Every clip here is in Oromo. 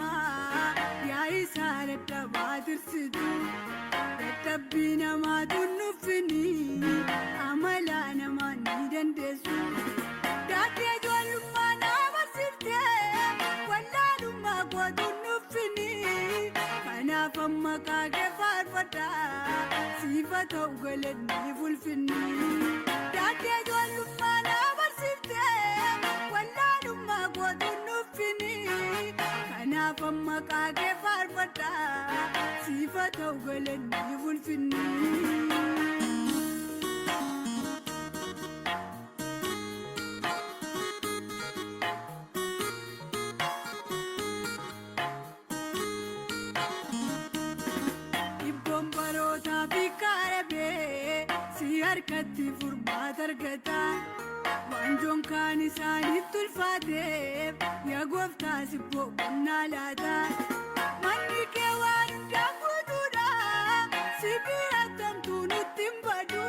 hiikamaa yaa isaa dadhabaa tirsitu dadhabbii namaatu nuffini amala namaa ni dandeessu. Daandii ijoollummaa na barsiiftee wallaalummaa kootu nuffini kanaaf amma kaakee faarfadha siifa ta'u galanni fulfinni. Daandii ijoollummaa na barsiiftee wallaalummaa kootu nuffini kanaaf amma kaakee faarfadha siifa ta'u galanni fulfinni. Dhibboon barootaa fi kaarabee si harkatti furmaata argata. Waanjoon kaan isaanitti ulfaateef yaa gooftaa si boqonnaa laata. Manni kee waan hundaa guutuudha si biratti nutti hin badu.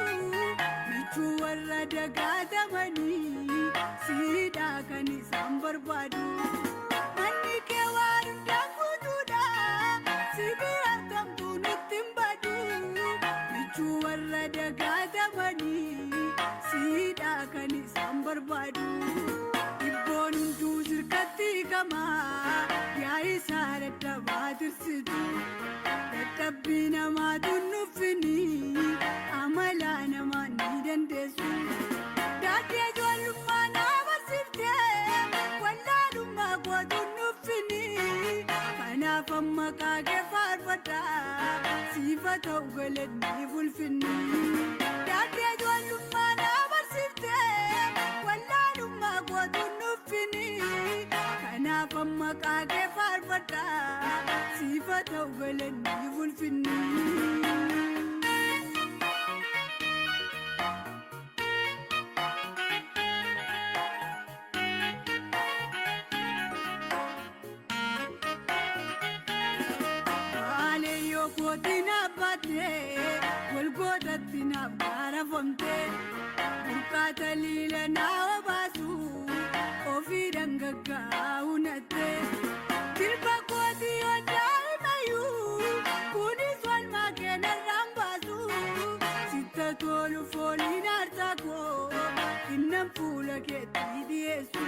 Michuu warra dagaatamanii siidhaa kan isaan barbaadu. Manni kee waan hundaa guutuudha si biratti nutti hin badu. Michuu warra dagaatamanii siidhaa kan isaan barbaadu. Dhibboon hunduu sirkatti hiikamaa yaa isaa dadhabaa tirsitu. Dadhabbii namaatu nuffini amala namaa ni dandeessu. Daandii ijoollummaa na barsiiftee wallaalummaa kootu nuffini kanaaf amma kaakee faarfadha siifa ta'u galanni fulfinni. Daandii ijoollummaa na barsiiftee wallaalummaa kootu nuffini kanaaf amma kaakee faarfadha siifa ta'u galanni fulfinni. Maaleyyoo kootii naaf baattee golgootatti naaf gaarafamtee burqaata liila naa obaasu ofii dhangaggaa'u nattee jilba kootii yoo daa'imayyuu kunis walmaa keenarraan baasu sitta tolu fooliin aarsaa koo innan fuula keetti dhiyeessu.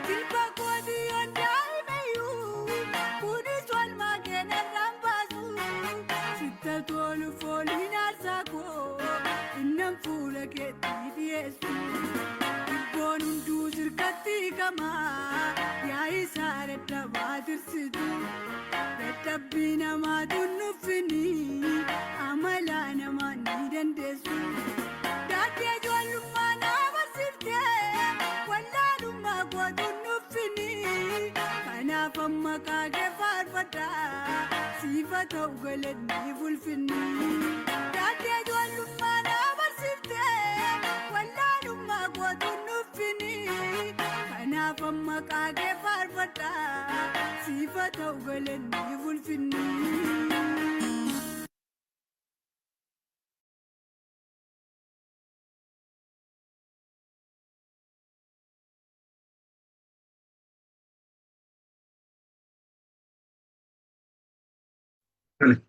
Jilba kootii yoo daa'imayyuu kunis walmaa keenarraan baasu sitta tolu fooliin aarsaa koo innan fuula keetti dhiyeessu. Dhibboon hunduu sirkatti hiikamaa yaa isaa dadhabaa tirsitu. Dadhabbii namaatu nuffini amala namaa ni dandeessu. Daandii ijoollummaa na barsiiftee wallaalummaa kootu nuffini kanaaf amma kaakee faarfadha siifa ta'u galanni fulfinni. Daandii ijoollummaa na barsiiftee wallaalummaa kootu nuffini kanaaf amma kaakee faarfadha siifa ta'u galanni fulfinni.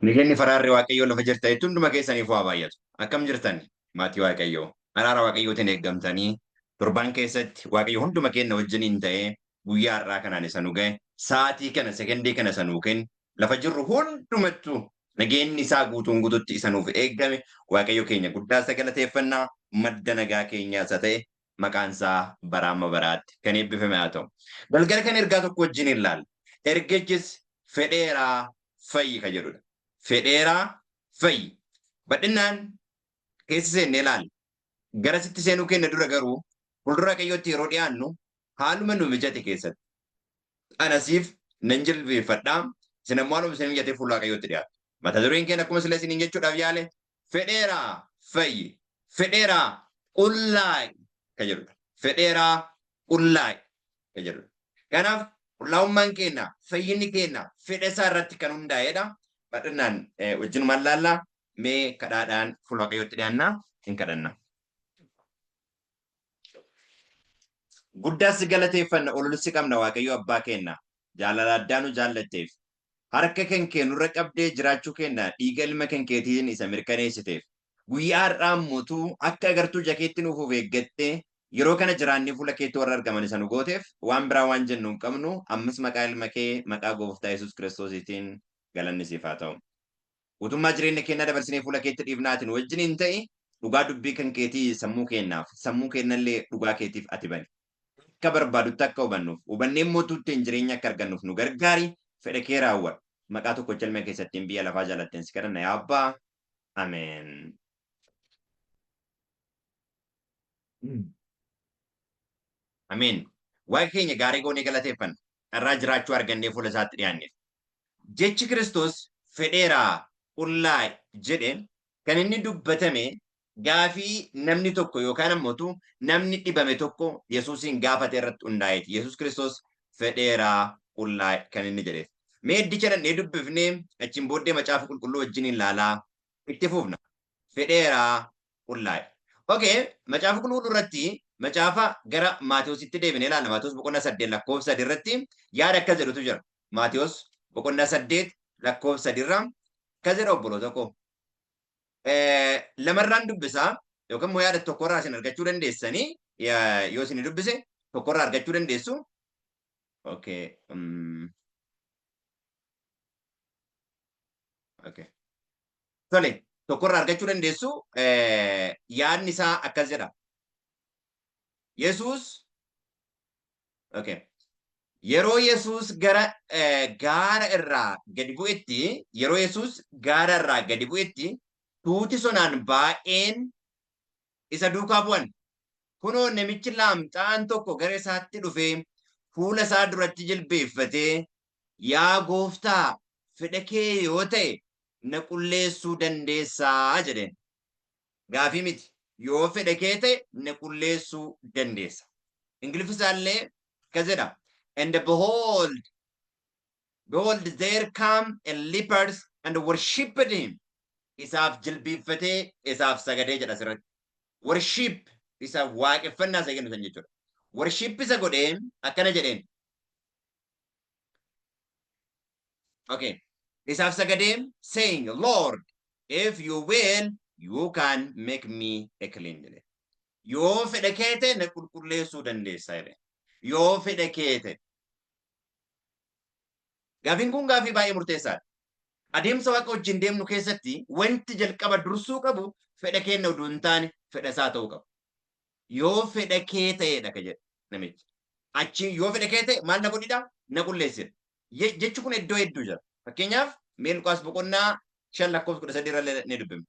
Nageenyi faraarri Waaqayyoo lafa jirtanitti hunduma keessaniif waa baay'atu. Akkam jirtan maatii Waaqayyoo? Araara Waaqayyootiin eeggamtanii torban keessatti Waaqayyo hunduma keenya wajjiniin ta'ee guyyaa har'aa kanaan isa nu ga'e sa'aatii kana sekendii kana isa nuu kenne lafa jirru hundumattuu nageenyi isaa guutuun guututti isa nuuf eeggame Waaqayyo keenya guddaa isa galateeffannaa madda nagaa keenyaa isa ta'e maqaan isaa bara amma baraatti kan eebbifame haa ta'u. Galgala kan ergaa tokko wajjin ilaalla. Ergichis fedheeraa fayyi ka jedhudha. Fedheeraa fayyi. Bal'inaan keessa seennee ilaalla. Gara sitti seenuu keenya dura garuu fuuldura Waaqayyootti yeroo dhiyaannu haaluma nu mijate keessatti anasiif nan jilbeeffadha. Isin ammoo haaluma isin mijatee fuula Waaqayyootti dhiyaatu. Mata dureen keenya akkuma sila isiniin jechuudhaaf yaale fedheeraa fayyi, fedheeraa qullaa'i ka jedhudha. Fedheeraa qullaa'i ka jedhudha. Kanaaf qullaa'ummaan keenya, fayyinni keenya fedha isaa irratti kan hundaa'edha. Bal'inaan wajjinumaan laallaa mee kadhaadhaan fuula Waaqayyootti dhiyaannaa hin kadhanna. Guddaas si galateeffanna, ololus si qabna Waaqayyo abbaa keenya. Jaalala addaa nu jaallatteef, harka kan kee nurra qabdee jiraachuu keenya dhiiga ilma kan keetiin isa mirkaneessiteef, guyyaa har'aa immoo akka agartuu jakeetti nuuf of eeggattee yeroo kana jiraannee fuula keetti warra argaman isa nu gooteef waan biraa waan jennu hin qabnu. Ammas maqaa ilma kee, maqaa gooftaa Yesuus Kiristoosiitiin galanni siif haa ta'u. Guutummaa jireenya keenyaa dabarsinee fuula keetti dhiifnaatiin wajjin ta'e, dhugaa dubbii kan keetii sammuu keenyaaf, sammuu keenyallee dhugaa keetiif ati bani. Akka barbaadutti akka hubannuuf, hubannee mootuutti jireenya akka argannuuf nu gargaari, fedha kee raawwadhu. Maqaa tokkicha ilma keessattiin biyya lafaa jaalatteen si kadhanna, yaa Abbaa. Ameen. Ameen. Waaqa keenya gaarii goonee galateeffanna. Carraa jiraachuu argannee fuula isaatti dhiyaanneef. Jechi Kiristoos "fedheeraa, qullaa'e" jedhe kan inni dubbatame gaafii namni tokko yookaan ammoo namni dhibame tokko Yesuusiin gaafate irratti hundaa'eeti. Yesuus Kiristoos "fedheeraa, qullaa'e" kan inni jedheef. Mee iddicha dhaqnee dubbifnee achiin booddee Macaafa Qulqulluu wajjin ilaalaa itti fufna. Fedheeraa, qullaa'e. Okay, Macaafa Qulqulluu irratti macaafa gara Maatewositti deebinee ilaalla. Maatewos boqonnaa 8 lakkoofsa 3 irratti yaada akkas jedhutu jira. Maatewos boqonnaa 8 lakkoofsa 3 irra akkas jedha, obboloota koo. Lamarraan dubbisaa yookaan immoo yaada tokkorraa isin argachuu dandeessanii, yoo isin dubbise tokkorraa argachuu dandeessu. Okay. Okay. Tole, tokkorraa argachuu dandeessu, yaadni isaa akkas jedha. Yesuus, okay. Yeroo Yesuus gara gaara irraa gadi bu'etti, yeroo Yesuus gaara irraa gadi bu'etti, tuuti sonaan baay'een isa duukaa bu'an. Kunoo, namichi laamxa'aan tokko gara isaatti dhufee fuula isaa duratti jilbeeffatee, "Yaa gooftaa, fedha kee yoo ta'e na qulleessuu dandeessaa" jedheen. Gaafii miti. Yoo fedha kee ta'e na qulleessuu dandeessa. Ingiliffi isaallee akkas jedha. "And behold, behold, there come a lepers and worshipped him." Isaaf jilbiiffatee isaaf sagadee jedha asirratti. Worship isa waaqeffannaa isa kennu san jechuudha. Worship isa godhee akkana jedheen. Okay. Isaaf sagadee, saying, "Lord, if you will, you can make me a clean" jedhe. Yoo fedha kee ta'e na qulqulleessuu dandeessa jedhe. Yoo fedha kee ta'e. Gaafiin kun gaafii baay'ee murteessaadha. Adeemsa Waaqa wajjin deemnu keessatti wanti jalqaba dursuu qabu fedha keenya oduu hin taane fedha isaa ta'uu qaba. Yoo fedha kee ta'edha ka jedhe namichi. Achi yoo fedha kee ta'e maal na godhidha? Na qulleessidha. Jechi kun iddoo hedduu jira. Fakkeenyaaf, mee Luqaas boqonnaa 5 lakkoofsa 13 irra illee ni dubbifna.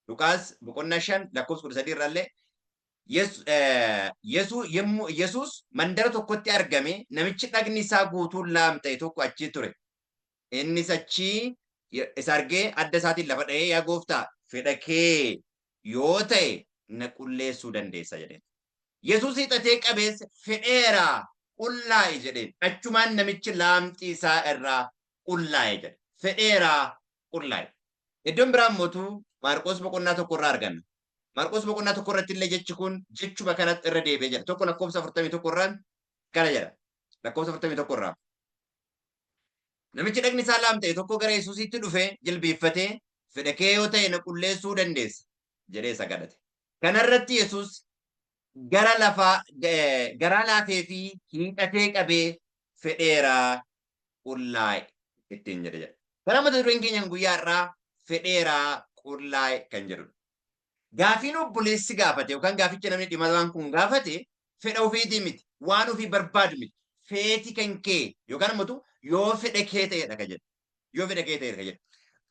Luqaas boqonnaa 5 lakkoofsa 13 irra illee yommuu Yesuus mandara tokkotti argame, namichi dhagni isaa guutuun laamxa'e tokko achi ture. Innis achii isa argee adda isaatiin lafa dha'ee, "Yaa gooftaa, fedha kee yoo ta'e na qulleessuu dandeessa" jedheen. Yesuus hiixatee qabees, "Fedheera, qullaa'i" jedheen. Achumaan namichi laamxii isaa irraa qullaa'e jedhe. Fedheera, qullaa'e. Iddoon biraa immoo Maarqos boqonnaa 1 irraa arganna. Maarqos boqonnaa 1 irratti illee jechi kun jechuma kanatti irra deebi'ee jira. 1 lakkoofsa 41 irraan kana jedha. Lakkoofsa 41 irraa. Namichi dhagni isaa laamxa'e tokko gara Yesuusitti dhufee jilbiiffatee, "Fedha kee yoo ta'e na qulleessuu dandeessa" jedhee isa kadhate. Kanarratti Yesuus gara lafaa garaa laafee fi hiixatee qabee, "Fedheeraa, qullaa'e" ittiin jedhe jedha. Kana mata dureen keenya guyyaa har'aa "fedheeraa, qullaa'e" kan jedhudha. Gaafiin obboleessi gaafate yookaan gaaficha namni dhimamaan kun gaafate fedha ofiitii miti, waan ofii barbaadu miti. Feeti kan kee yookaan immoo yoo fedha kee ta'edha ka jedhu. Yoo fedha kee ta'edha ka jedhu.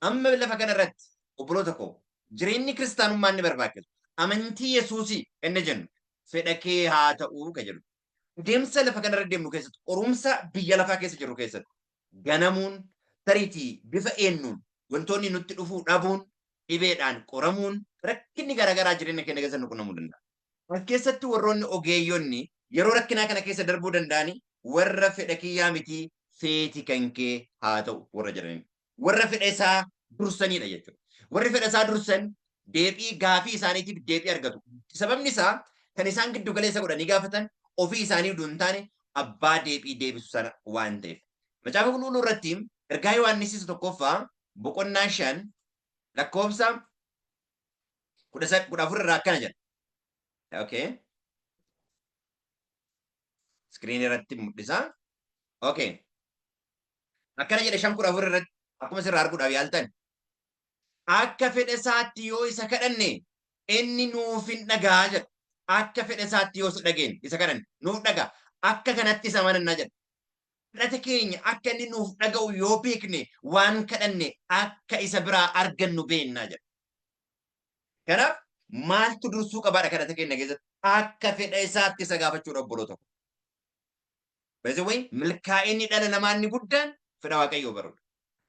Amma lafa kanarratti, obboloota koo, jireenyi kiristaanummaa inni barbaachisu, amantii Yesuusii inni jennu, fedha kee haa ta'uu ka jedhu. Deemsa lafa kanarra deemnu keessatti, qorumsa biyya lafaa keessa jirru keessatti ganamuun, tariitii bifa eenyuun wantoonni nutti dhufuu dhabuun, dhibeedhaan qoramuun, rakkinni garaagaraa jireenya keenya keessa nu qunnamuu danda'a. As keessatti warroonni ogeeyyonni yeroo rakkinaa kana keessa darbuu danda'ani warra "fedha kiyyaa miti, feeti kan kee haa ta'u" warra jedhanidha. Warra fedha isaa dursanidha jechuudha. Warri fedha isaa dursan deebii gaafii isaaniitiif deebii argatu. Sababni isaa kan isaan giddu galeessa godhanii gaafatan ofii isaanii utuu hin taane abbaa deebii deebisu sana waan ta'eef. Macaafa Qulqulluu irratti ergaa Yohaannis isa tokkoffaa boqonnaa 5 lakkoofsa 14 irraa akkana jedha. Okay. Iskiriinii irratti mul'isa. Okay. Akkana jedha 5:14 irratti akkuma sirraa arguudhaaf yaaltan. Akka fedha isaatti yoo isa kadhanne inni nuuf hin dhaga'a jedha. Akka fedha isaatti yoo isa dhageenye isa kadhanne nuuf dhaga'a. Akka kanatti isa amanannaa jedha. Kadhata keenya akka inni nuuf dhaga'u yoo beekne waan kadhanne akka isa biraa argannu beennaa jedha. Kanaaf maaltu dursuu qabaadha kadhata keenya keessatti? Akka fedha isaatti isa gaafachuudha obboloota koo. By the way, milkaa'inni dhala namaa inni guddaan fedha Waaqayyoo baruudha.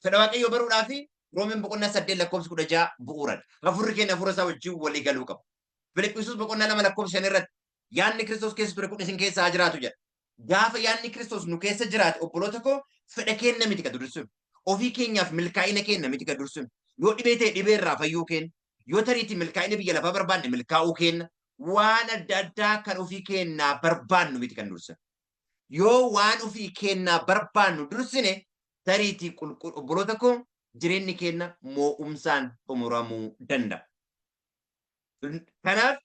Fedha Waaqayyoo baruudhaa fi Roomeen boqonnaa 8 lakkoofsa 16 bu'uuradha. Hafuurri keenya hafuura isaa wajjin walii galuu qaba. Filiphisius boqonnaa 2 lakkoofsa 5 irratti yaadni Kiristoos keessa ture kun isin keessa haa jiraatu jedha. Gaafa yaadni Kiristoos nu keessa jiraate obboloota koo fedha keenya miti ka dursinu. Ofii keenyaaf milkaa'ina keenya miti ka dursinu. Yoo dhibee ta'e dhibee irraa fayyuu keenya. Yoo tariitii milkaa'ina biyya lafaa barbaanne milkaa'uu keenya. Waan adda addaa kan ofii keenyaa barbaannu miti kan dursinu. Yoo waan ofii keenyaa barbaannu dursine tariitii qulqull obboloota koo jireenyi keenya moo'umsaan xumuramuu danda'a. Kanaaf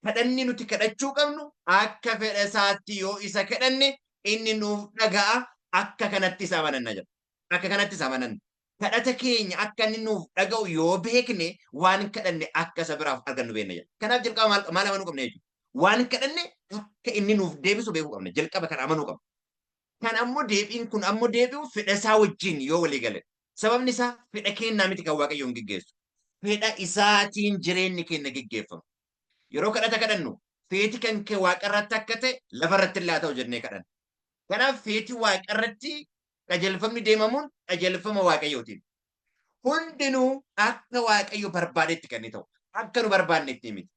kadhanni nuti kadhachuu qabnu akka fedha isaatti yoo isa kadhanne inni nuuf dhaga'a akka kanatti isa amananna jedha. Akka kanatti isa amananna. Kadhata keenya akka inni nuuf dhaga'u yoo beekne waan kadhanne akka isa biraaf argannu beekna jedha. Kanaaf jalqaba maal, maal amanuu qabna jechuudha. Waan kadhanne akka inni nuuf deebisu beekuu qabna. Jalqaba kan amanuu qabna. Kan ammoo deebiin kun ammoo deebi'u fedha isaa wajjin yoo walii gale. Sababni isaa fedha keenyaa miti kan Waaqayyoon geggeessu. Fedha isaatiin jireenyi keenya geggeeffama. Yeroo kadhata kadhannu feeti kan kee waaqarratti akka ta'e lafarratti illee haa ta'u jennee kadhanna. Kanaaf feeti waaqarratti qajeelfamni deemamuun qajeelfama Waaqayyootiin. Hundinuu akka Waaqayyo barbaadetti kan inni ta'u. Akka nu barbaannetti miti.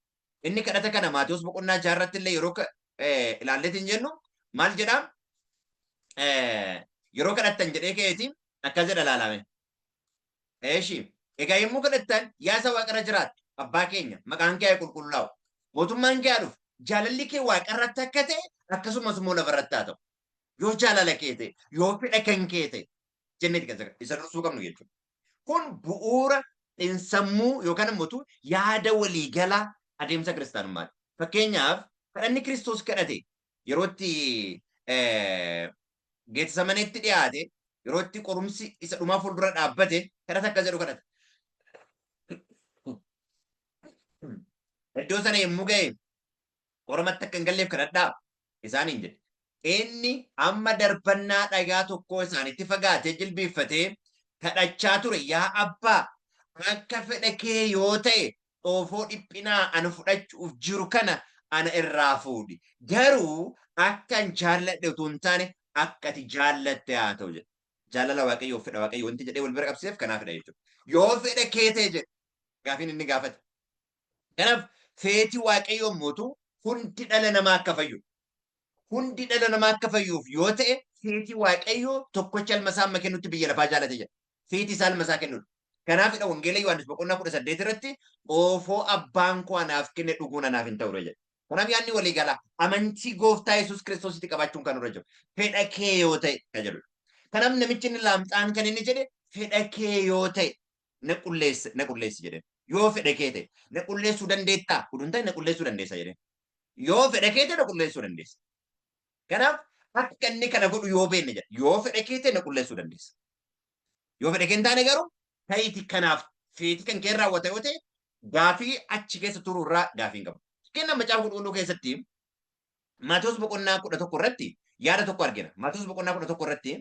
Inni kadhata kana Maatewos boqonnaa jaarratti illee yeroo ilaalleetiin jennu maal jedhaa? Yeroo kadhattan jedhee ka'eeti akkas jedha ilaalame. Eeshi. Egaa yommuu kadhattan yaa isa waaqarra jiraattu abbaa keenya maqaan kee haa qulqullaa'u. Mootummaan kee haa dhufu. Jaalalli kee waaqarratti akka ta'e akkasumas immoo lafarratti haa ta'u. Yoo jaalala kee ta'e, yoo fedha kan kee ta'e jenneeti kan isa dursuu qabnu jechuudha. Kun bu'uura xinsammuu yookaan immoo yaada waliigalaa adeemsa kiristaanummaati. Fakkeenyaaf kadhanni Kiristoos kadhate yeroo itti Geetsemaneetti dhiyaate yeroo itti qorumsi isa dhumaa fuuldura dhaabbate kadhata akkas jedhu kadhate. Iddoo sana yommuu ga'e qoramatti akka hin galleef kadhadhaa isaaniin jedhe. Inni amma darbannaa dhagaa tokkoo isaanitti fagaatee jilbiiffatee kadhachaa ture yaa abbaa akka fedha kee yoo ta'e xoofoo dhiphinaa ani fudhachuuf jiru kana ana irraa fuudhi. Garuu akka an jaalladhe utuu hin taane akka ati jaallatte haa ta'u jedhe. Jaalala Waaqayyoof fedha Waaqayyoo wanti jedhee wal bira qabsiiseef kanaafidha jechuudha. Yoo fedha kee ta'e jedhe gaafiin inni gaafate. Kanaaf feeti Waaqayyoo mootu hundi dhala namaa akka fayyu. Hundi dhala namaa akka fayyuuf yoo ta'e feeti Waaqayyoo tokkocha ilma isaa amma kennutti biyya lafaa jaalate jedha. Feeti isaa ilma isaa kennudha. Kanaafidha Wangeela Yohaannis boqonnaa 18 irratti xoofoo abbaan koo anaaf kenne dhuguun anaaf hin ta'u jedha. Kanaaf yaadni walii galaa amantii gooftaa Yesuus Kiristoositti qabaachuun kan irra jiru. Fedha kee yoo ta'e kan jedhudha. Kanaaf namichi inni laamxaan kan inni jedhe fedha kee yoo ta'e na qulleessi na qulleessi jedheen. Yoo fedha kee ta'e na qulleessuu dandeettaa? Utuu hin ta'in na qulleessuu dandeessa jedheen. Yoo fedha kee ta'e na qulleessuu dandeessa. Kanaaf akka inni kana godhu yoo beekne jedha. Yoo fedha kee ta'e na qulleessuu dandeessa. Yoo fedha kee hin taane garuu ta'iti kanaaf feeti kan kee raawwata yoo ta'e gaafii achi keessa turuu irraa gaafii hin qabu. Kenna macaafa qulqulluu keessatti Maatewos boqonnaa 11 irratti yaada tokko argina. Maatewos boqonnaa 11 irratti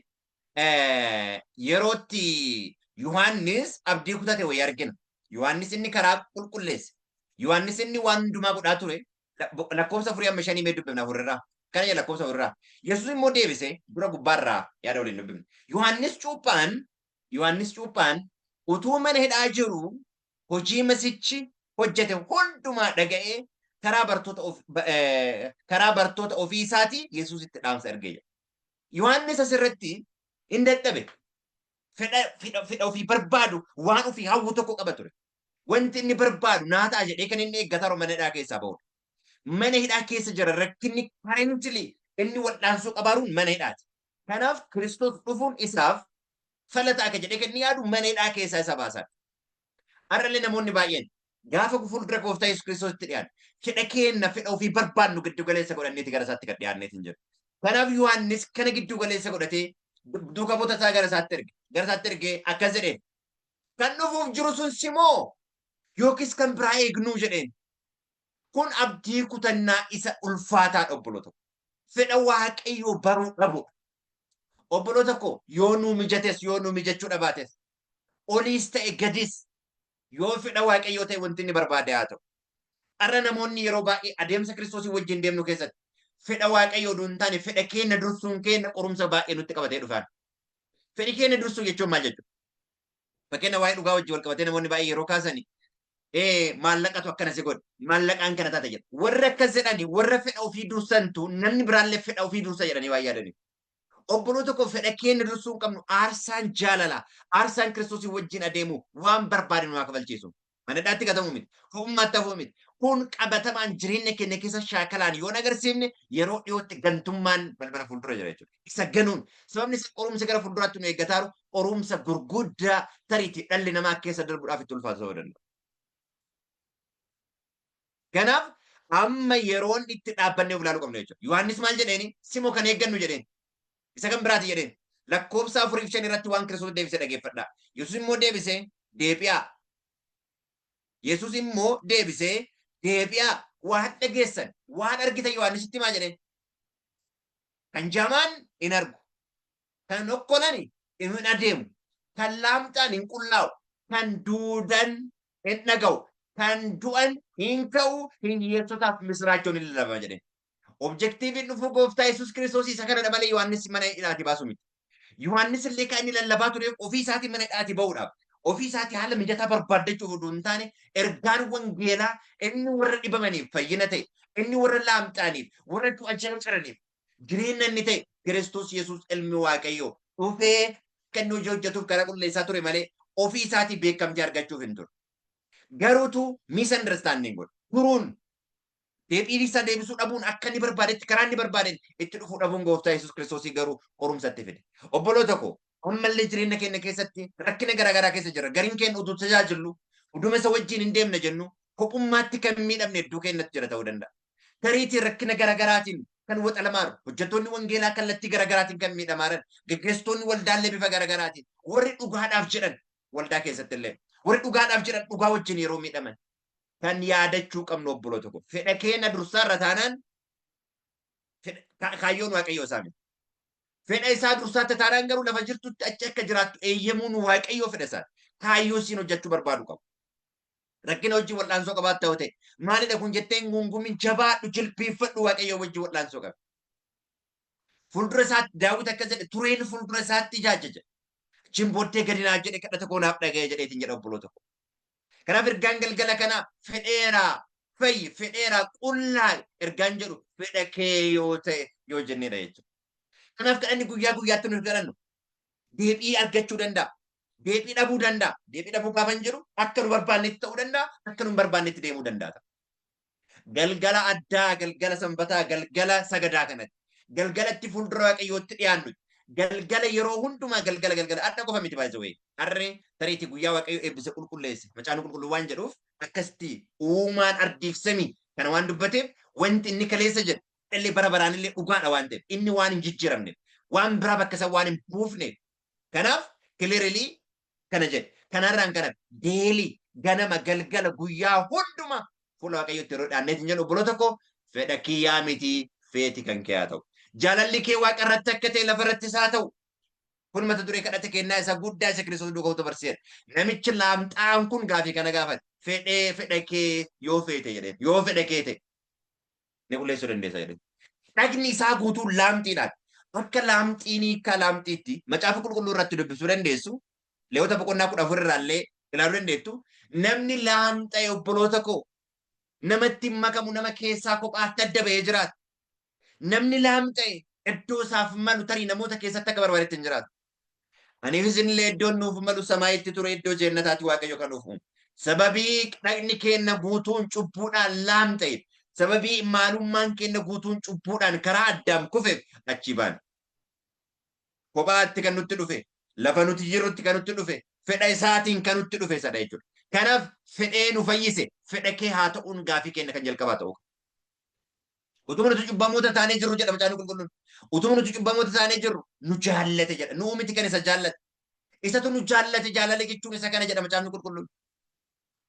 yerootti Yohaannis abdii kutate wayii argina. Yohaannis inni karaa qulqulleesse. Yohaannis inni waan hundumaa godhaa ture lakkoofsa afurii amma shanii mee dubbifna afurirraa. Kana jedha lakkoofsa afurirraa. Yesuus immoo deebise dura gubbaarraa yaada waliin dubbifna. Yohaannis cuuphaan utuu mana hidhaa jiru hojii masichi hojjete hundumaa dhaga'ee karaa bartoota ofii isaatii Yesuusitti dhaamsa ergee jira. Yohaannis asirratti hin dadhabe. Fedha ofii barbaadu waan ofii hawwu tokko qaba ture. Wanti inni barbaadu naa ta'a jedhee kan inni eeggataa mana hidhaa keessaa bahudha. Mana hidhaa keessa jira rakkinni currently inni wal'aansoo qabaaruun mana hidhaati. Kanaaf Kiristoos dhufuun isaaf fala ta'a akka jedhee kan inni yaadu mana hidhaa keessaa isa baasan. Har'allee namoonni baay'een gaafa fuuldura gooftaa Yesuus Kiristoositti dhiyaannu fedha keenna fedha ofii barbaannu giddu galeessa godhanneeti gara isaatti gad dhiyaanneeti hin jiru. Kanaaf Yohaannis kana giddu galeessa godhatee duuka buutota isaa gara isaatti erge. Gara isaatti ergee akkas jedheen. Kan dhufuuf jiru sun simoo yookiis kan biraa eegnuu jedheen. Kun abdii kutannaa isa ulfaataadha obboloota. Fedha Waaqayyoo baruu dhabuudha. Obboloota koo, yoo nuu mijates yoo nuu mijachuu dhabaates, oliis ta'e gadis, yoo fedha Waaqayyoo ta'e wanti inni barbaade haa ta'u. Har'a namoonni yeroo baay'ee adeemsa Kiristoosii wajjin deemnu keessatti fedha Waaqayyoo oduu hin taane fedha keenya dursuun keenya qorumsa baay'ee nutti qabatee dhufaan. Fedhi keenya dursuu jechuun maal jechuudha? Fakkeenya waa'ee dhugaa wajjin wal qabatee namoonni baay'ee yeroo kaasani maallaqatu akkana si godhe, maallaqaan kana taate jedha. Warra akkas jedhani warra fedha ofii dursantu namni biraallee fedha ofii dursa jedhanii waan yaadaniif. Obboloota koo, fedha keenya dursuu hin qabnu. Aarsaan jaalalaa, aarsaan Kiristoosii wajjin adeemu waan barbaade nu haa kafalchiisu. Mana hidhaatti gatamuu miti. Kopummaatti hafuu miti. Kun qabatamaan jireenya keenya keessa shaakalaan yoo agarsiifne yeroo dhiyootti gantummaan balbala fuuldura jira jechuudha. Isa ganuun sababni isa qorumsa gara fuulduraatti nu eeggataaru qorumsa gurguddaa tariitii dhalli namaa keessa darbuudhaaf itti ulfaatu ta'uu danda'a. Kanaaf amma yeroon itti dhaabbannee of ilaaluu qabna jechuudha. Yohaannis maal jedheeni? Simoo kan eeggannu jedheen. Isa kan biraati jedheen. Lakkoofsa 4 fi 5 irratti waan Kiristoos deebisee dhageeffadhaa. Yesuus immoo deebisee, "Deebi'aa." Yesuus immoo deebisee, "Deebi'aa, waan dhageessan, waan argitan Yohaannisitti himaa" jedheen. Kan jaamaan hin argu. Kan okkolan hin adeemu. Kan laamxaan hin qullaa'u. Kan duudan hin dhaga'u. Kan du'an hin ka'u. Hiyyeessotaaf misiraachoon hin lallabama jedheen. Objectiveiin dhufuu gooftaa Yesuus Kiristoos isa kanadha malee Yohaannis mana hidhaatii baasu miti. Yohaannis illee kan inni lallabaa tureef ofii isaatii mana hidhaatii ba'uudhaaf, ofii isaatii haala mijataa barbaaddachuuf oduu hin taane, ergaan wangeelaa inni warra dhibamaniif fayyina ta'e, inni warra laamxaaniif, warra du'a jala jiraniif jireenya inni ta'e, Kiristoos Yesuus ilmi Waaqayyoo dhufee akka inni hojii hojjetuuf karaa qulleessaa ture malee ofii isaatii beekamtii argachuuf hin ture. Garuutu misunderstanding godhe. Turuun deebiin isaa deebisuu dhabuun, akka inni barbaadetti karaa inni barbaadeen itti dhufuu dhabuun gooftaa Yesuus Kiristoosii garuu qorumsatti fide. Obboloota koo, ammallee jireenya keenya keessatti rakkina garaagaraa keessa jira. Gariin keenya utuu tajaajillu, uduma isa wajjin hin deemne jennu, kophummaatti kan miidhamne hedduu keenyatti jira ta'uu danda'a. Tariitii rakkina garaagaraatiin kan waxalamaaru, hojjettoonni wangeelaa kallattii garaagaraatiin kan miidhamaaran, geggeessitoonni waldaallee bifa garaagaraatiin, warri dhugaadhaaf jedhan waldaa keessatti illee, warri dhugaadhaaf jedhan dhugaa wajjin yeroo miidhaman kan yaadachuu qabnu, obboloota koo, fedha keenya dursaarra taanaan kaayyoon Waaqayyoo isaa miti. Fedha isaa dursaatti taanaan garuu lafa jirtutti achi akka jiraattu eeyyamuun Waaqayyoo fedha isaa. Kaayyoo siin hojjechuu barbaadu qabu. Rakkina hojii wal'aansoo qabaatta yoo ta'e, maalidha kun jettee hin guungumin. Jabaadhu, jilbiiffadhu, Waaqayyoo wajjin wal'aansoo qabi. Fuuldura isaatti Daawit akkas jedhe: "Tureen fuuldura isaatti ijaajja" jedhe. Achiin booddee gadi naaf jedhe, kadhata koo naaf dhaga'e jedheetiin jedha, obboloota koo. Kanaaf ergaan galgala kanaa fedheeraa fayyi, fedheeraa qullaa ergaan jedhu fedha kee yoo ta'e yoo jennedha jechuudha. Kanaaf kadhanni guyyaa guyyaatti nuti kadhannu deebii argachuu danda'a. Deebii dhabuu danda'a. Deebii dhabuu gaafa hin jedhu akka nu barbaannetti ta'uu danda'a, akka nu hin barbaannetti deemuu danda'a. Galgala addaa, galgala sanbataa, galgala sagadaa kanatti, galgalatti fuuldura Waaqayyootti dhiyaannu, galgala yeroo hundumaa, galgala galgala adda qofa miti baay'ee. Harree tariitii guyyaa Waaqayyo eebbise qulqulleesse macaafni qulqulluu waan jedhuuf, akkasitti uumaan ardiif samii kana waan dubbateef, wanti inni kaleessa jedhe illee bara baraan illee dhugaadha waan ta'eef, inni waan hin jijjiiramneef, waan biraa bakka isa waan hin buufneef, kanaaf clearly kana jedhe. Kanarraan kana daily, ganama, galgala, guyyaa hundumaa fuula Waaqayyootti yeroo dhiyaanneetiin jedhu, obboloota koo, fedha kiyyaa miti, feeti kan kee haa ta'u. Jaalalli kee waaqa irratti akka ta'e lafa irrattis haa ta'u. Kun mata duree kadhata kennaa isa guddaa isa Kiristoos duukaa bu'u barsiisedha. Namichi laamxaan kun gaafii kana gaafate. Fedhee fedha kee yoo feete jedheen. Yoo fedha kee ta'e ni qulleessuu dandeessa jedheen. Dhagni isaa guutuun laamxiidhaan. Akka laamxiin hiikkaa laamxiitti macaafa qulqulluu irratti dubbisuu dandeessu. Leewwota boqonnaa 14 irraallee ilaaluu dandeettu. Namni laamxa'e, obboloota koo, namatti hin makamu, nama keessaa kophaatti adda bahee jiraata. Namni laamxa'e iddoo isaaf malu tarii namoota keessatti akka barbaadetti hin jiraatu. Aniif isinillee iddoon nuuf malu samaayitti ture, iddoo jeennataati Waaqayyo kan nuuf uume. Sababii dhagni keenya guutuun cubbuudhaan laamxa'eef, sababii maalummaan keenya guutuun cubbuudhaan karaa Addaam kufeef achii baane. Kophaatti kan nutti dhufe, lafa nuti jirrutti kan nutti dhufe, fedha isaatiin kan nutti dhufe isadha jechuudha. Kanaaf fedhee nu fayyise, fedha kee haa ta'uun gaafii keenya kan jalqabaa ta'uu qaba. Utuma nuti cubbamoota taanee jirru jedha Macaafni Qulqulluun. Utuma nuti cubbamoota taanee jirru nu jaallate jedha. Nuu miti kan isa jaallate. Isatu nu jaallate, jaalala jechuun isa kana jedha Macaafni Qulqulluun.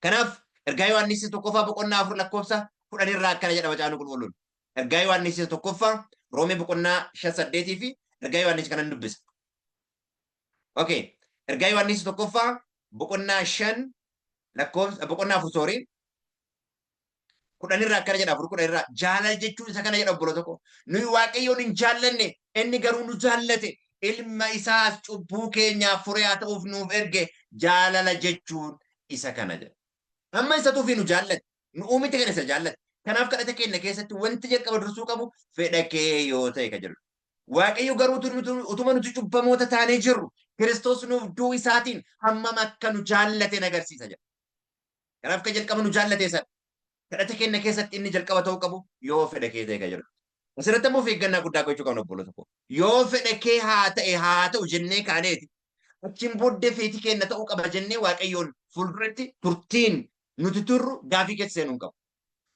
Kanaaf ergaa Yohaannis tokkoffaa boqonnaa 4 lakkoofsa 10 irraa akkana jedha Macaafni Qulqulluun. Ergaa Yohaannis tokkoffaa, Roomee boqonnaa 5 8 fi ergaa Yohaannis kanan dubbisa. Okay. Ergaa Yohaannis tokkoffaa boqonnaa 5 lakkoofsa, boqonnaa 4 sorry, 10 irraa akkana jedha, 4 10 irraa, jaalala jechuun isa kana jedha obboloota koo. Nuyi Waaqayyoon hin jaallanne, inni garuu nu jaallate, ilma isaas cubbuu keenyaaf furee haa ta'uuf nuuf erge, jaalala jechuun isa kana jedha. Amma isatu ofii nu jaallate, nu uumite kan isa jaallate. Kanaaf kadhata keenya keessatti wanti jalqaba dursuu qabu fedha kee yoo ta'e kan jedhu. Waaqayyo garuu utuma nuti cubbamoota taanee jirru Kiristoos nuuf du'uu isaatiin hammam akka nu jaallate agarsiisa jedha. Kanaaf kan jalqaba nu jaallate sana. Kadhata keenya keessatti inni jalqaba ta'uu qabu yoo fedha kee ta'e kan jedhu. Asirratti ammoo of eeggannaa guddaa gochuu qabna obboloota koo. Yoo fedha kee haa ta'e haa ta'u jennee kaaneeti. Achiin booddee feeti keenya ta'uu qaba jennee Waaqayyoon fuulduratti turtiin nuti turru gaafii keessa seenuu hin qabu.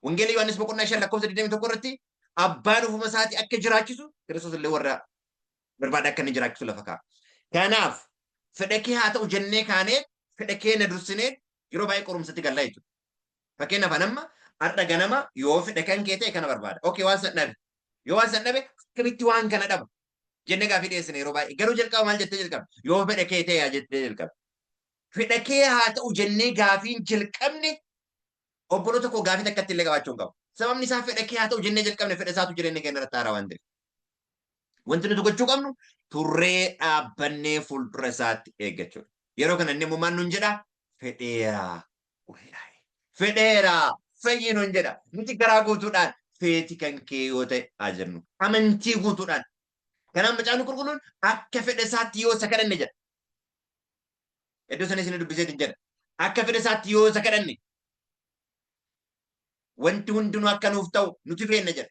Wangeela Yohaannis boqonnaa 5 lakkoofsa 21 irratti abbaan ofuma isaatii akka jiraachisu Kiristoos illee warra barbaada akka inni jiraachisu lafa kaa'a. Kanaaf fedha kee haa ta'u jennee kaanee fedha keenya dursinee yeroo baay'ee qorumsatti gallaa jechuudha. Fakkeenyaaf an amma har'a ganama yoo fedha kan kee ta'e kana barbaada. Okay, waan san dhabe. Yoo waan san dhabe akkamitti waan kana dhaba? Jennee gaafii dhiyeessina yeroo baay'ee. Garuu jalqaba maal jettee jalqaba? Yoo fedha kee ta'e haa jettee jalqaba. Fedha kee haa ta'u jennee gaafiin jalqabne obboloota koo gaafii takkatti illee qabaachuu hin qabu. Sababni isaa fedha kee haa ta'u jennee jalqabne fedha isaatu jireenya keenya irratti haaraa waan ta'eef. Wanti nuti gochuu qabnu turree dhaabbannee fuuldura isaatti eeggachuudha. Yeroo kana inni immoo maal nuun jedha? Fedheera qullaa'e. Fedheera fayyi nuun jedha. Nuti garaa guutuudhaan feeti kan kee yoo ta'e haa jennu. Amantii guutuudhaan. Kanaaf Macaafni Qulqulluun akka fedha isaatti yoo isa kadhanne jedha. Iddoo sana isin dubbiseetiin jedha. Akka fedha isaatti yoo isa kadhanne wanti hundinuu akka nuuf ta'u nuti beenna jedha.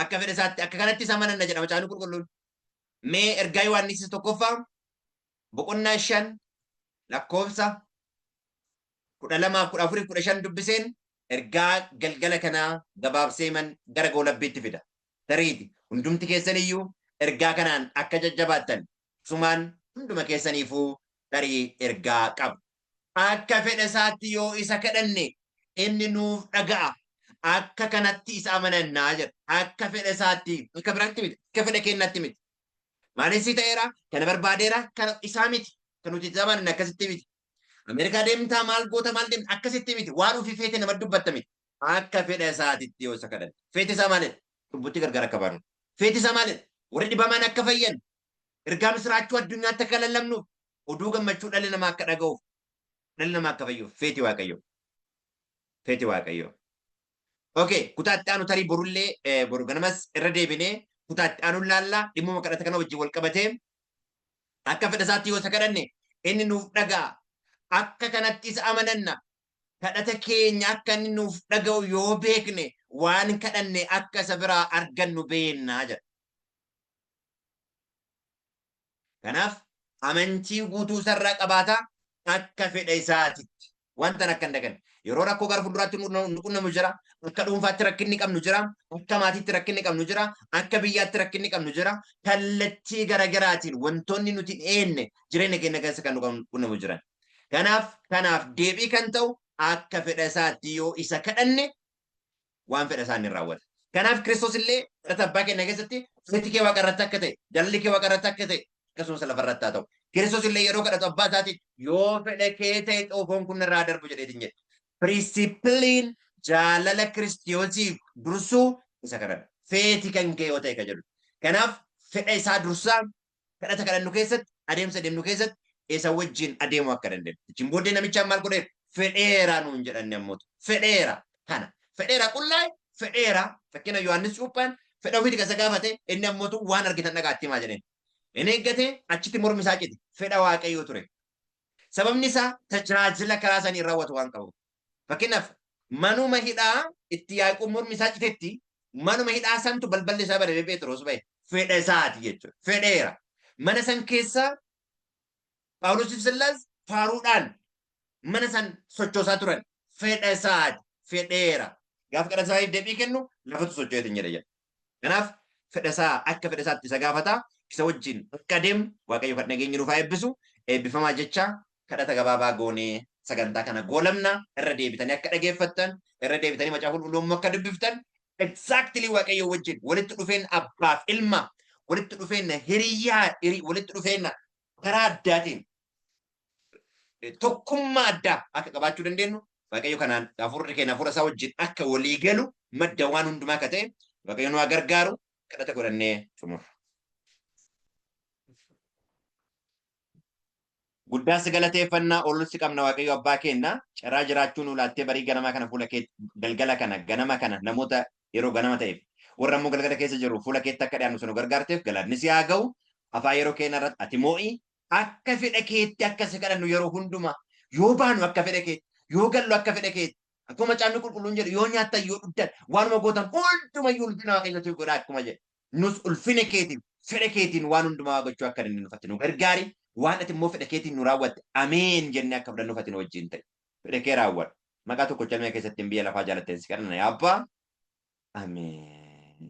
Akka fedha isaatti akka kanatti isa amananna jedha Macaafni Qulqulluun. Mee ergaa Yohaannis tokkoffaa boqonnaa 5 lakkoofsa 12 14 15 dubbiseen ergaa galgala kanaa gabaabsee man gara goolabbiitti fida. Tariiti hundumti keessan iyyuu ergaa kanaan akka jajjabaattan sumaan hunduma keessaniifuu tarii ergaa qaba. Akka fedha isaatti yoo isa kadhanne inni nuuf dhaga'a. Akka kanatti isa amanannaa jedha. Akka fedha isaatti, akka biraatti miti, akka fedha keenyatti miti. Maaliif si ta'eera? Kana barbaadeera? Kana isaa miti. Kan nuti itti amananne akkasitti miti. Ameerikaa deemtaa maal goota maal deemta akkasitti miti. Waan ofii feete nama dubbatta miti. Akka fedha isaatitti yoo isa kadhanne. Feeti isaa maalidha? Cubbutti gargar akka baanu. Feeti isaa maalidha? Warri dhibaman akka fayyan. Ergaa misiraachuu addunyaatti akka lallabnuuf. Oduu gammachuu dhalli namaa akka dhaga'uuf. Dhalli namaa akka fayyuuf. Feeti Waaqayyoo. Feeti Waaqayyoo. Okay, kutaa itti aanu tarii borullee boru ganamas irra deebinee kutaa itti aanu laalla, dhimmuma kadhata kana wajjin wal qabatee akka fedha isaatti yoo isa kadhanne inni nuuf dhaga'a. Akka kanatti isa amananna. Kadhata keenya akka inni nuuf dhaga'u yoo beekne waan kadhanne akka isa biraa argannu beekna jedha. Kanaaf amantii guutuu isarraa qabaata akka fedha isaatitti. Wanta akka hin daganne. Yeroo rakkoo gara fuulduraatti nu qunnamu jira. Akka dhuunfaatti rakkinni qabnu jira. Akka maatiitti rakkinni qabnu jira. Akka biyyaatti rakkinni qabnu jira. Kallattii garaagaraatiin wantoonni nuti hin eenne jireenya keenya keessa kan nu qunnamu jiran. Kanaaf deebii kan ta'u akka fedha isaatti yoo isa kadhanne waan fedha isaa inni raawwata. Kanaaf Kiristoos illee kadhata abbaa keenya keessatti feeti kee waaqa irratti akka ta'e, jaalalli kee waaqa irratti akka ta'e, akkasumas lafa irratti haa ta'u. Kiristoos illee yeroo kadhatu abbaa isaatiin yoo fedha kee ta'e xoofoon kun irraa darbu jedheetiin jedhe. Pirinsipiliin jaalala Kiristoosiif dursuu isa kanadha. Feeti kan kee yoo ta'e kan jedhu. Kanaaf fedha isaa dursaa kadhata kadhannu keessatti, adeemsa deemnu keessatti isa wajjin adeemuu akka dandeenyu. Achiin booddee namichaan maal godheera? Fedheera nuun jedhanne ammoo fedheera kana. Fedheera qullaa'e, fedheera. Fakkeenya Yohaannis Cuuphaan fedha ofiiti kan isa gaafate, inni ammootu waan argitan dhagaatti himaa jedheen. Inni eeggate achitti mormi isaa cite. Fedha Waaqayyoo ture. Sababni isaa tajaajila karaa sanii raawwatu waan qabuuf. Fakkeenyaaf manuma hidhaa itti Yaaqoob mormi isaa citetti manuma hidhaa santu balballi isaa banamee Pheexiroos ba'e. Fedha isaati jechuudha. Fedheera. Mana san keessaa Phaawulosiif Sillaas faaruudhaan mana san sochoosaa turan. Fedha isaati. Fedheera. Gaafa kadhata isaaniif deebii kennu lafatu socho'eetiin jedha jedha. Kanaaf fedha isaa akka fedha isaatti isa gaafata. Isa wajjin akka adeemu Waaqayyo kan nageenyi nuuf haa eebbisu. Eebbifamaa jecha kadhata gabaabaa goonee sagantaa kana goolabna. Irra deebitanii akka dhageeffattan, irra deebitanii macaafa qulqulluu immoo akka dubbiftan exactly Waaqayyo wajjin walitti dhufeenya abbaaf ilma, walitti dhufeenya hiriyaa, walitti dhufeenya karaa addaatiin tokkummaa addaa akka qabaachuu dandeenyu Waaqayyo kanaan hafuurri keenya hafuura isaa wajjin akka walii galu madda waan hundumaa akka ta'e Waaqayyo nu haa gargaaru kadhata godhannee xumurra. Guddaa si galateeffannaa ol si qabna Waaqayyo abbaa keenya carraa jiraachuu nu laattee barii ganamaa kana fuula kee galgala kana ganama kana namoota yeroo ganama ta'eef warra immoo galgala keessa jiru fuula keetti akka dhiyaannu nu gargaarteef galanni si haa ga'u afaan yeroo keenya irratti ati moo'i akka fedha keetti akka si kadhannu yeroo hundumaa yoo baanu akka fedha keetti yoo gallu akka fedha keetti akkuma macaafni qulqulluun jedhu yoo nyaattan yoo dhugdan waanuma gootan hundumayyuu ulfina Waaqayyootiif godhaa akkuma jedhe nus ulfina keetiin fedha keetiin waan hundumaa gochuu akka dandeenyu ati nu gargaari waan ati immoo fedha keetiin nu raawwatte ameen jennee akka fudhannuuf ati nu wajjin ta'i fedha kee raawwadhu maqaa tokko calmee keessatti biyya lafaa jaalatteen si kadhanna yaa abbaa ameen.